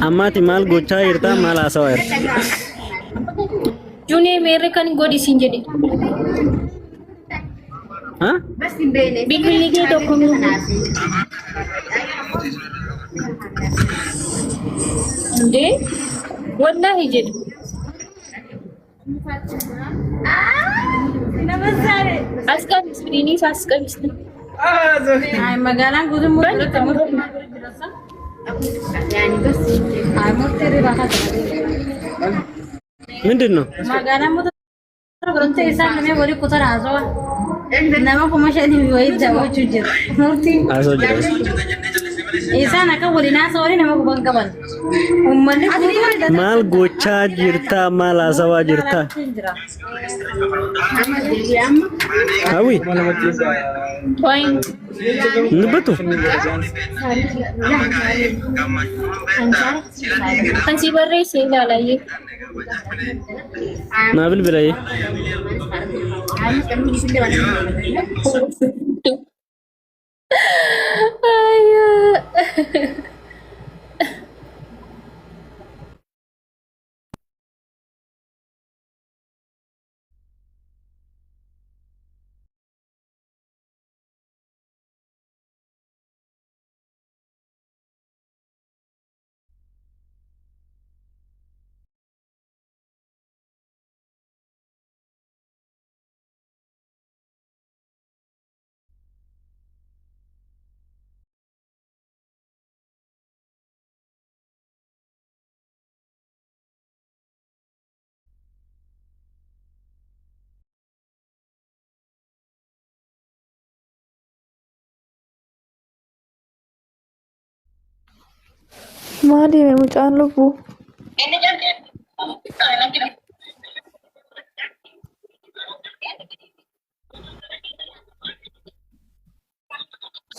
Ammaati maal gochaa jirta maal haasawaa jirta? Junee meerre kan godhi siin jedhe. Ha? Bilbilli kee tokko miti. Indee wallaahi jedhu. As qabi iskiriinii isaa as qabi. Magaalaan guutuun murteetti ምንድን ነው? Magaalaan murteetti isaan namee walii kutan haasawaa. Nama 5,000 wayii daawwachuu jira. Murtiin haasawaa jira. isaan akka waliin haasawanii nama guban qaban. Uummanni guutuun Maal gochaa jirta maal haasawaa jirta? jira. Hawwi Wayin hin dubbattu? kan si barreesse ilaalayyee. Naa bilbilayyee. Maali mucaan lubbuu?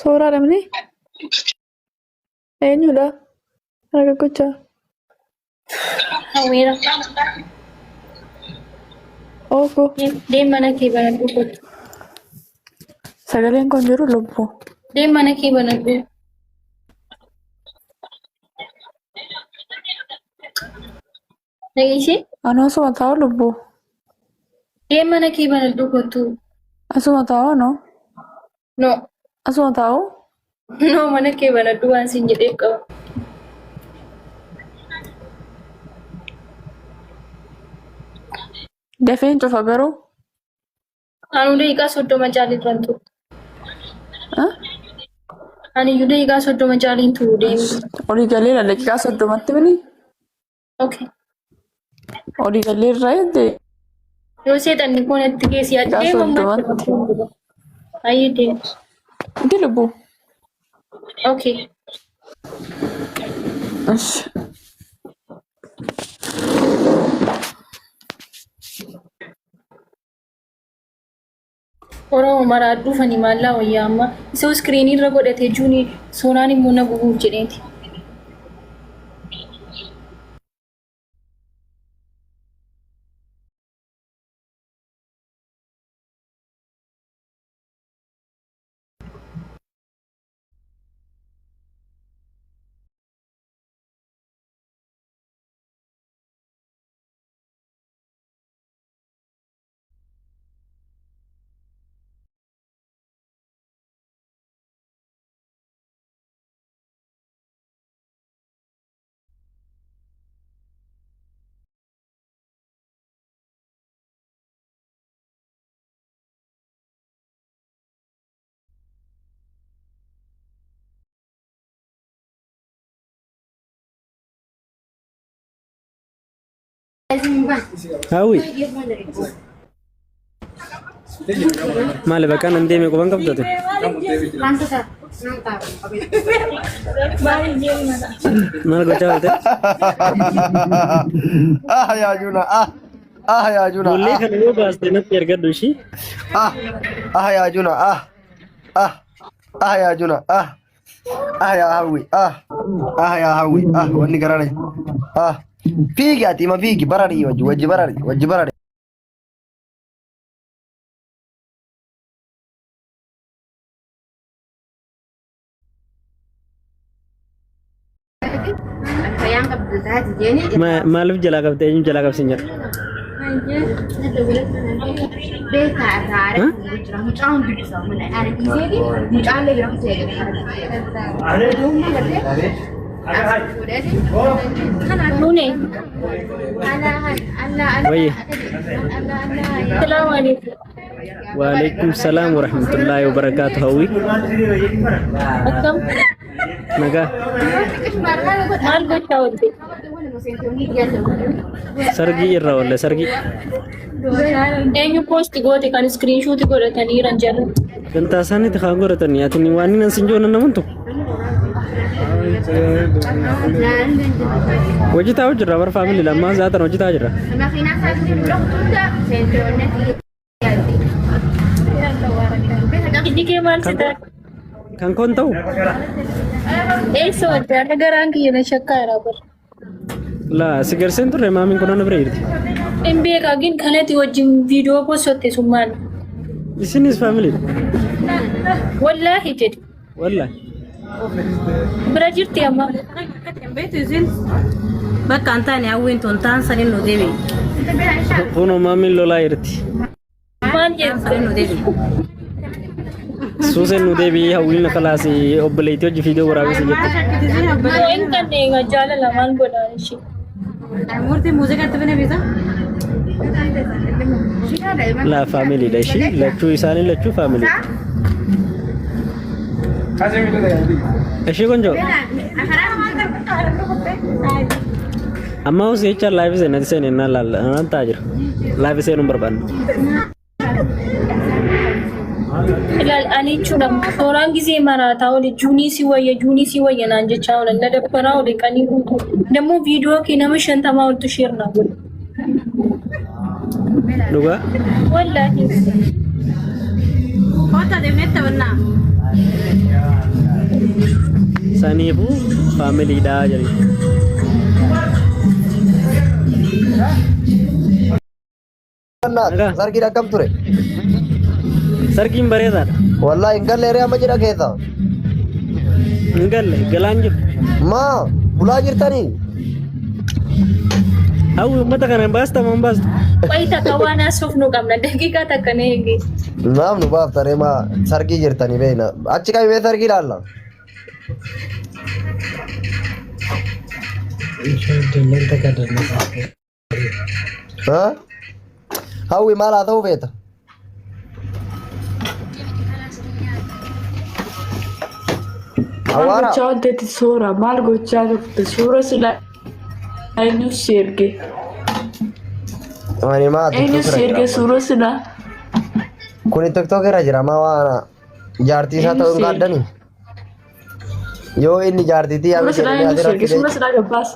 Suuraa dhabni eenyudha? Raga gochaa. Hawweera. Ooko. Deem mana kee banadhu kottu. Sagaleen kun jiru lubbuu. Deem mana kee banadhu. Dhageessee? Anoo asuma taa'u lubbuu. Deem mana kee banadhu kottu. Asuma taa'u anoo. No. Asuma taa'u. No mana kee banadhu waan siin jedheef qaba. Dafeen cufa garuu. Anuu daqiiqaa 30 caaliirra hin turu. Ah? Ani iyyuu daqiiqaa 30 caaliin turu deemi. Olii galeera daqiiqaa 30tti mini. Okay. Olii galeerra jette Yoo seexanni kun itti geessi daqiiqaa adeema 30tti. Ayyee deema. Inti lubbuu. Okay. Ish. Oromoo maraa dhufani maallaa wayyaa amma isoo iskiriinii irra godhatee juuni soonaan immoo na gubuuf jedheeti. Hawwi. Maali bakka nan deeme quban qabdate? Maal gochaa oolte? Ah yaa Juna ah ah yaa Juna Boollee ah kana yoo baaste natti ergadhu ishii. ah ah yaa Juna ah ah ah yaa Juna ah Ah yaa hawwi ah ah yaa hawwi ah wanni garana ah fiigi ati ima fiigi barari wajji wajji barari wajji barari. Maaliif jalaa qabdee eenyu jalaa qabsiin jedha? Nune. Wayye. Salaamu alaikum. Waalaikum salaam warahmatullaahi wabarakaatu hawwi. Akkam? Nagaa. Maal gochaa oolte? Sargii irra oolle sargii. Eenyu poosti goote kan iskiriinshuuti godhataniiran jarri? Gantaa isaaniitti kaan godhatanii ati waan inni sin joona namuntu. Hojii taa'u jirra bar faamilii lammaa zaatan hojii taa'u jirra. Ijji kee maal si ta'a? Kan koon ta'u Eessa oolte? Har'a garaan kiyya na shakkaa jira bara. laa si garseen turre maamiin kun na bira jirti. Hin beekaa gin kanatti wajjin viidiyoo postotte sun maali? Isinis faamilii Wallaahi jedhi. wallaahi. Bira jirti amma. Beektu isin bakka hin taane hawwiin tun taan saniin nu deebi'i. Kunoo maamiin lolaa jirti. Maal jette? Saniin nu deebi'i. Suuseen nu deebi'ee hawwiin kalaas obboleettii hojii fiidoo waraabessa jette. Yoo hin qabne egaa jaalala maal godhaa ishee? Murtii muuziqaatti bina biita. Laa faamiliidha ishii lachuu isaanii lachuu faamiliidha. Ishii konjoo. Amma hojii jecha laayiv seenatti seenee naan laalla naan ta'a jira. Laayiv seenuun barbaanna. Ilaal ani jechuudha tooraan gisee maraataa oole juunii si wayya juunii si wayya naan jechaa oolan na dabbaraa oole qanii guutuu. Dammoo viidiyoo kee nama 50 oltu sheer naa godhe. Dhugaa. Wallaahi. Kota deemnee taphannaa. Saniifuu faamiliidha jedhi. Nagaa. Sargiin akkam ture? Sargiin bareedaadha. Wallaahi hin galle hiree amma jira keessa. Hin galle galaan jiru. Maa bulaa jirtanii? Hawwi uummata kana hin baasta moo hin baastu? Wayi takka waan haasofnu qabna daqiiqaa takka na eegi. Maaf nu baaftaree maa sargii jirtanii beekna. Achi qabimee sargii ilaalla. Ha? Hawwi maal haa ta'u feeta? Maal Awwaara. gochaa oolteetti suura maal gochaa turte suura sila eenyu si erge Ani maa eenyu TikTok si irra erge jira. suura sila Kuni TikTok irra jira maa waan jaartii isaa eenyu ta'uu hin si erge qaaddanii? Yoo inni jaartiitii suura yaamite sila jedhanii eenyu si asirra erge fidee suura sila gabbaas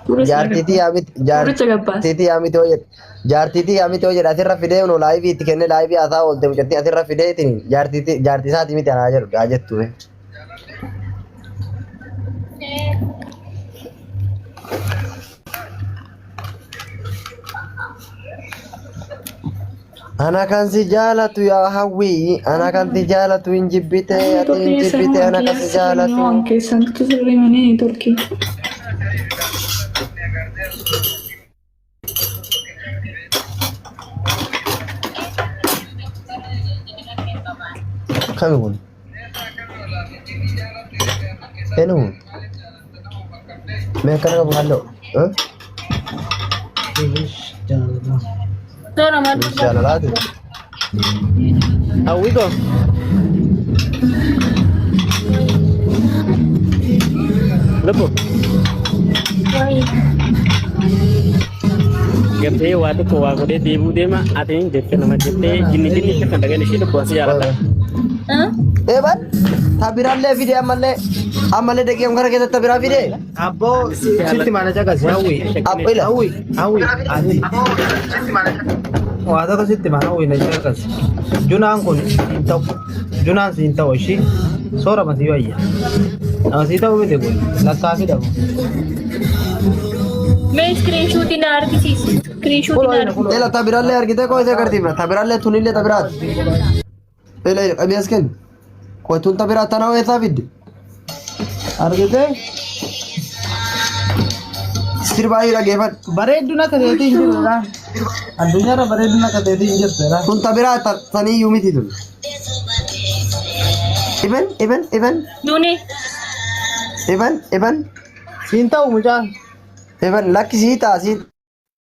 suura sila jaartiitii yaamite suuricha gabbaas jaartiitii yaamite yoo jedhe jaartiitii yaamite yoo jedhe asirra fidee nu laayivii itti kennee laayivii haasaa oolte mucattii asirra fideetiin jaartiitii jaartii isaatii miti anaa jedhu haa jettu. Ana kan si jaalatu yaa hawwii ana kan si jaalatu hin jibbite Ani ati hin turkii jibbite san ana kan si kiyya sirrii jaalatu. waan keessantu sirrii manii turkii. Kami kun? Eenyu kun? Mee akkana qabu halluu? Toora maal Jaalalaati. Hawwi koo. Lubbu. Wayi. Gartee waa tokko waa godhee deebuu deema ati jettee nama jettee jinni jinni kan dhagan ishee lubbu asii jaalladha. Ah? Eeban tabiraallee fide ammallee ammallee daqiiqaa kana keessatti tabiraa fide. Abboo sitti maana caqasi hawwi. Ila. Hawwi hawwi ati waa tokko sitti maana hawwi na caqasi. Junaan kun siin ta'u junaan siin ta'u ishii soora masii wayya. Nama sii ta'u miti kun lakkaa fidamu. Mee iskiriinshuutii na argisiisi. Iskiriinshuutii na argisiisi. Ila tabiraallee argitee koo isee agarsiifna tabiraallee tunillee tabiraati. Ila qabii as kenni. Koo tun tabiraa tana eessaa fidde? Argitee? Sirba ayyuu dhageeffadhu. Bareedduun akka teetii hin jirtu dha. Addunyaarra bareedduun akka teetii hin jirtu dha. Tun ta biraa taniyyuu miti tun. Iban iban iban Duuni iban iban Siin ta'u mucaan. iban lakki sii ta'a sii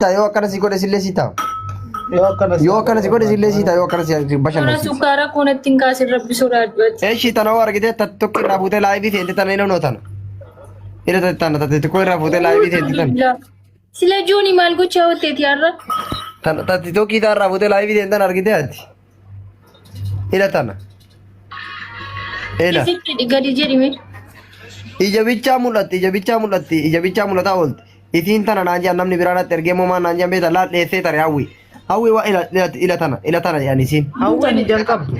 ta'a yoo akkana si godhe sillee sii ta'a. Yoo akkana Yoo akkana si godhe sillee sii ta'a yoo akkana si toora bashannansiisa. sukkaara koonatti hin kaasin rabbi sodaadhu ati. Eshi tana hoo argitee tokko irraa fuutee laayivii seente tana inni tana. Ila tana tokko irraa fuutee laayivii seente tana. Sila Juuni maal gochaa oolteeti har'a? Tana tokko irraa fuutee laayivii seente tana argitee ati. Ila tana. Ila. Isitti gadi jedhime. Ija bichaa mul'atti ija bichaa mul'atti ija bichaa mul'ataa oolti. Isiin tana naan jedhan namni biraa natti ergee moomaa naan jedhan beektaa laal dheessee tare hawwi. Hawwi waa ila ila ila tana ila tana jedhan isiin. Hawwiin ijaan qabdu.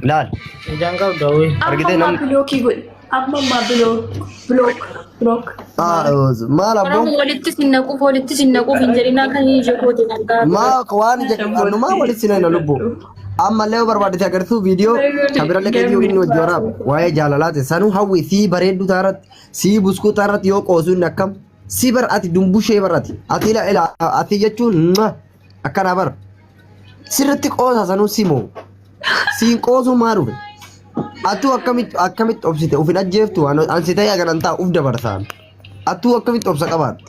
Laal. Ijaan qabdu hawwiin. Argitee Amma namni. bilookii godhi. Amma ammaa block block block. Maal abboo? Oromoo walitti sin naquuf walitti sin naquuf hin jedhinaa kan ija kootiin argaa. Maa waan ija annumaa walitti sinayna lubbu. Ammallee yoo barbaadde agarsiisuu viidiyoo kan birallee keetii inni wajji waraaba. Waa'ee jaalalaati. Sanuu hawwi sii bareedduu taarratti sii buskuu taarratti yoo qoosuu inni akkam. Si bar ati dumbushee bar ati. Ati ila ila ati jechuun mwah, akkanaa bar. Sirritti qoosa sanuu si moo. Siin qoosuu maa dhufe? Atuu akkamitti akkamitti obsite uf hin ajjeeftu an si ta'ee aganan ta'a uf dabarsaan. Atuu akkamitti obsa qabaatte?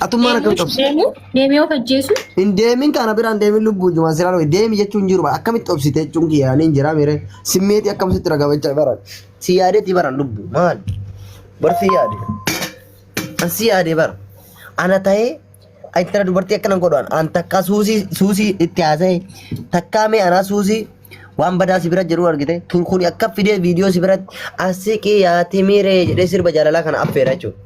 Atummaan akkamitti obsa? Deemuu deemee of ajjeesu. Hin deemin kana biraan deemin lubbuu jumaan siraan ho'i deemi jechuun jiru akkamitti obsite jechuun kiyya ani hin jiraa miire simmeetii akkamitti ragabachaa baran si yaadeeti baran lubbuu maal bar si yaade an si yaade bar ana ta'ee intala dubartii akkana godhu an takka suusii suusii itti haasa'e takkaa mee anaa suusii waan badaa si bira jiru argite tun kun akka fidee viidiyoo si biratti asiqii yaati miiree jedhee sirba jaalalaa kana affeera jechuudha.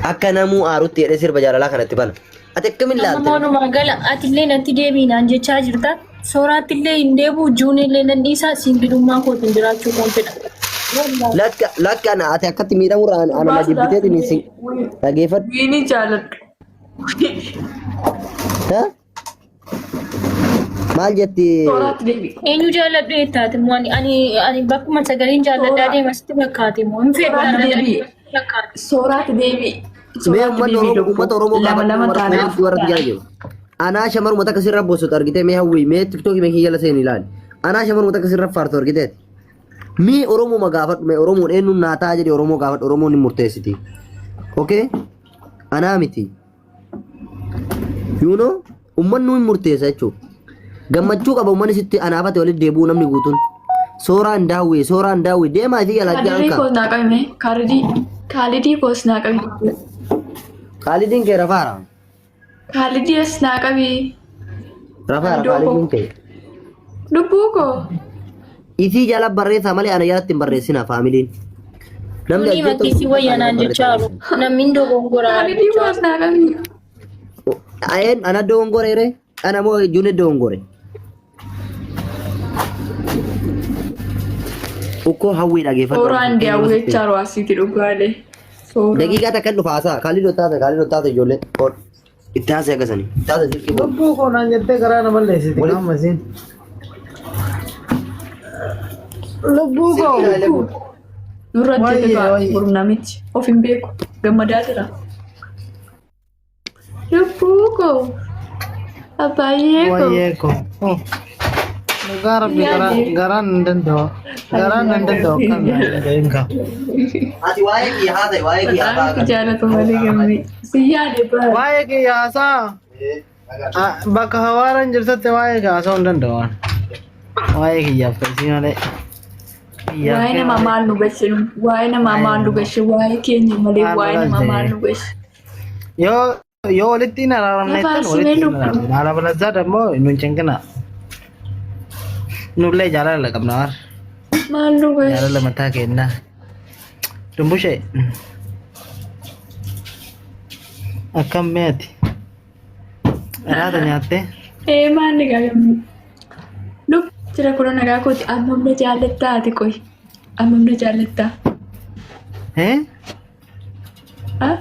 Akka namuu aarutti jedhee sirba jaalalaa kanatti bana. Ati akkamiin Amma laalte? walumaa gala atillee natti deebiinaan jechaa jirta. Sooraattillee hin deebi'u juunillee nan dhiisa siingilummaa kootiin jiraachuu kan fedha. Wallaahi. Lakka lakka ana ati akkatti miidhamurra ana na jibbiteetiin si dhageeffadhu. Wiini jaaladhu. Ha? Maal jetti? Sooraatti deebi. Eenyu jaalladhu jettaati immoo ani ani ani bakkuma sagaleen jaalladhaa Sooraa. deema sitti fakkaate immoo hin fedhu Sooraatti deebi. fakkaate. Sooraatti deebi. Mee Sooraatti uummanni deebi Oromoo lubbuu. uummata Oromoo Lama gaafadhu lama warra taanaaf. koomentii warra jala jiru. Anaa shamaruma takka sirra boosatu argitee mee hawwii mee tiktookii mee kiyya jala seeni ilaali. Anaa shamaruma takka sirra faartu argiteeti. Mee Oromoo gaafadhu mee Oromoon eenyuun naa ta'a jedhi Oromoo gaafadhu Oromoon ni murteessiti. Okay? Anaa miti. You know? Uummanni hin murteessa jechuudha. Gammachuu qaba uummanni sitti anaafate walitti deebi'uu namni guutuun. Sooraan daawwee sooraan daawwee deemaa isii jalaa Kaalidii jaan koos naa qabi mee. Kaalidii. Kaalidii koos naa qabi. Kaalidiin kee rafaara. Kaalidii as naa qabi. Rafaara Iddoo koo. kaalidiin kee. Lubbuu koo. Isii jala barreessaa malee ana jalatti hin barreessina faamiliin. Namni Tuni ajjeetu makkisi wayya naan jechaa jiru. Namni hin dogongoraa Kaalidii jechaa koos naa qabi. Ayeen ana dogongore ree ana moo june dogongore. Ukkoo hawwii dhageeffadhu. Sooraan deewwee chaaroo asitti dhugaalee. Sooraan. Daqiiqaa takka dhufa haasaa kaalidoo taate kaalidoo taate ijoollee. Itti haasee akkasanii. Itti haasee silkii booda. Lubbuu koo naan jettee garaa na balleessite amma isiin. Lubbuu koo. Nurratti Wayyee, dhugaa wayyee. boru namichi of hin beeku gammadaa jira. Lubbuu koo abbaayyee koo Wayyee koo. Oh. Dhugaa rabbi Yaade. garaan hin danda'u. Garaan hin danda'u kan hin kaa'u. Ati waa'ee kiyya haasa'e waa'ee kiyya Bataam haasa'e. jaalatu malee gammee si yaade bara. Waa'ee kiyya haasaa. Bakka hawaaraan jirtutti waa'ee kee haasa'uu hin danda'u. Waa'ee kiyyaaf ta'isii malee. Kiyyaaf Waa'ee kee namaa malee. maal nu gashe nu waa'ee namaa maal nu gashe waa'ee keenya malee Maal nu waa'ee namaa galche? maal nu gashe. Yoo yoo walitti hin araaramne Lafa jettan arsinee walitti hin lubbuu. araaramne. Haala balazaa dammoo nu hin cinqina. Nullee jaalala qabna war. Maal nu gashe. Jaalala mataa keenyaa. Dumbushee. Akkam mi'aati. Raata nyaattee. Ee maal ni gaagamu. Lub jira kun nagaa kooti ammam na jaallattaa ati qoy. Ammam na jaallattaa. Eh? Ah?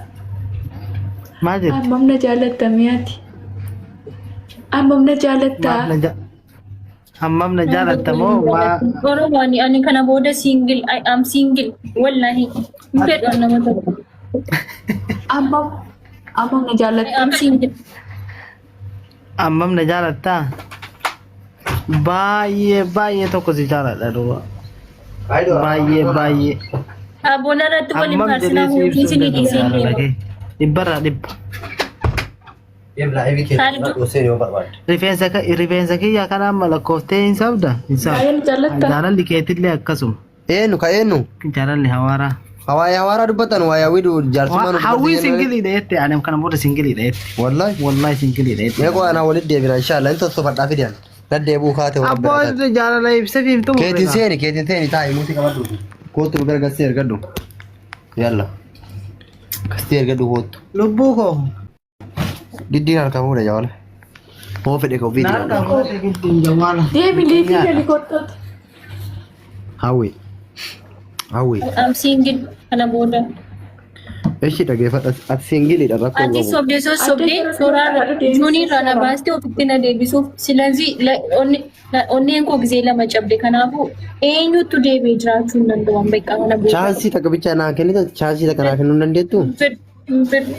Maal jette? Ammam na jaallatta mi'aati. Ammam na jaallattaa. Maaf na ja- Hammam na jaalatta moo maa Oromoo ani ani kana booda single I am single wallahi hin fedhu nama tokko. Ammam ammam na jaallatta? Am single. Ammam na jaalattaa? Baay'ee baay'ee tokko si jaaladha duuba. Baay'ee baay'ee. Abboon irratti waliin Ammam faarsinaa jedhee si hojii ibsuu hin isinii danda'u dhiisee jaalala deema. kee. Dhibbarraa dhibba. Rifeensa kiyya kana amma lakkooftee hin sabda? Hin sabdu. Baay'ee na jaallatta? Jaalalli keetillee akkasuma. Eenyu ka eenyu? Jaalalli hawaaraa. Hawaaya hawaaraa dubbatan waa'ee hawwii jaarsummaa nu Hawwii dubbatan. singiliidha jette ani kana booda singiliidha jette. Wallahi. Wallahi singiliidha jette. Mee qo'anaa walitti deebina inshallah inni tottofadhaa fidan. Daddeebuu kaate waan Abboo bira taate. jaalala ibsa fi himtu Keetiin seeni keetiin seeni taa'i muutii qabadhu. Kootu nu bira gassee ergadhu. Yalla. Kastee ergadhu kootu. Lubbuu koo. Giddiin harka fuudha jawaala. Hoo fedhe ka ofiitiin Naarka haadha. fuudhe giddiin jawaala. Deemi liifii gali kottooti. Hawwi. Hawwi. Am single kana booda. Eshi dhageeffadha. Ati singiliidha rakkoo Ati qabu. sobdee sossobdee soraarra juuniirraa na baastee ofitti na deebisuuf silazii onneen koo gizee lama cabde kanaafuu eenyuttu deebi'ee jiraachuu hin danda'u beekaa kana booda. Chaansii takka bichaa naa kennita chaansii takka naa kennuu hin dandeettuu? Hin fedhu hin fedhu.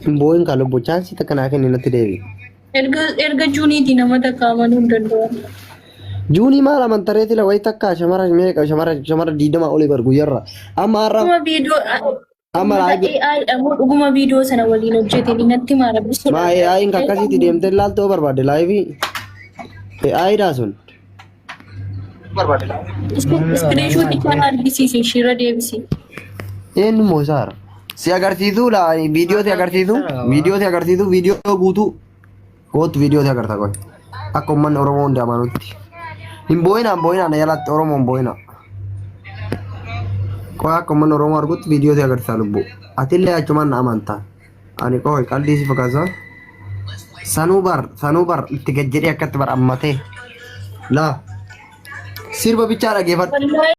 Hin boo'in kaa lubbu chaansii takka naa kenni natti deebi. Erga juuniitii nama takka amanuu hin danda'u. Juunii maal amantaree sila wayi takka shamara meeqa shamara shamara diidama olii bar guyyarra. Amma har'a Dhuguma viidiyoo amma laayibii AI dha moo dhuguma viidiyoo sana waliin hojjetanii natti maara maa AI'n akkasitti deemtee ilaaltoo barbaadde laayibii. AI dhaa sun. Iskiriishuutii kana argisiise ishiirra deebisi. Eenyu immoo isaara? Si agarsiisuu laa viidiyoo si agarsiisu viidiyoo si agarsiisu viidiyoo guutuu kootu viidiyoo si agarta qoy akka uummanni Oromoo hundi amanutti. Hin boo'inaa hin boo'inaa na jalatti Oromoo hin boo'inaa. Qoy akka uummanni Oromoo argutti viidiyoo si agarsiisa lubbuu. Atillee achumaan na amantaa. Ani qoy qalbii si fakkaata. Sanuu bar sanuu bar itti gad jedhee akkatti bar ammatee. Laa sirba bichaa dhageeffadhu. Wallahi.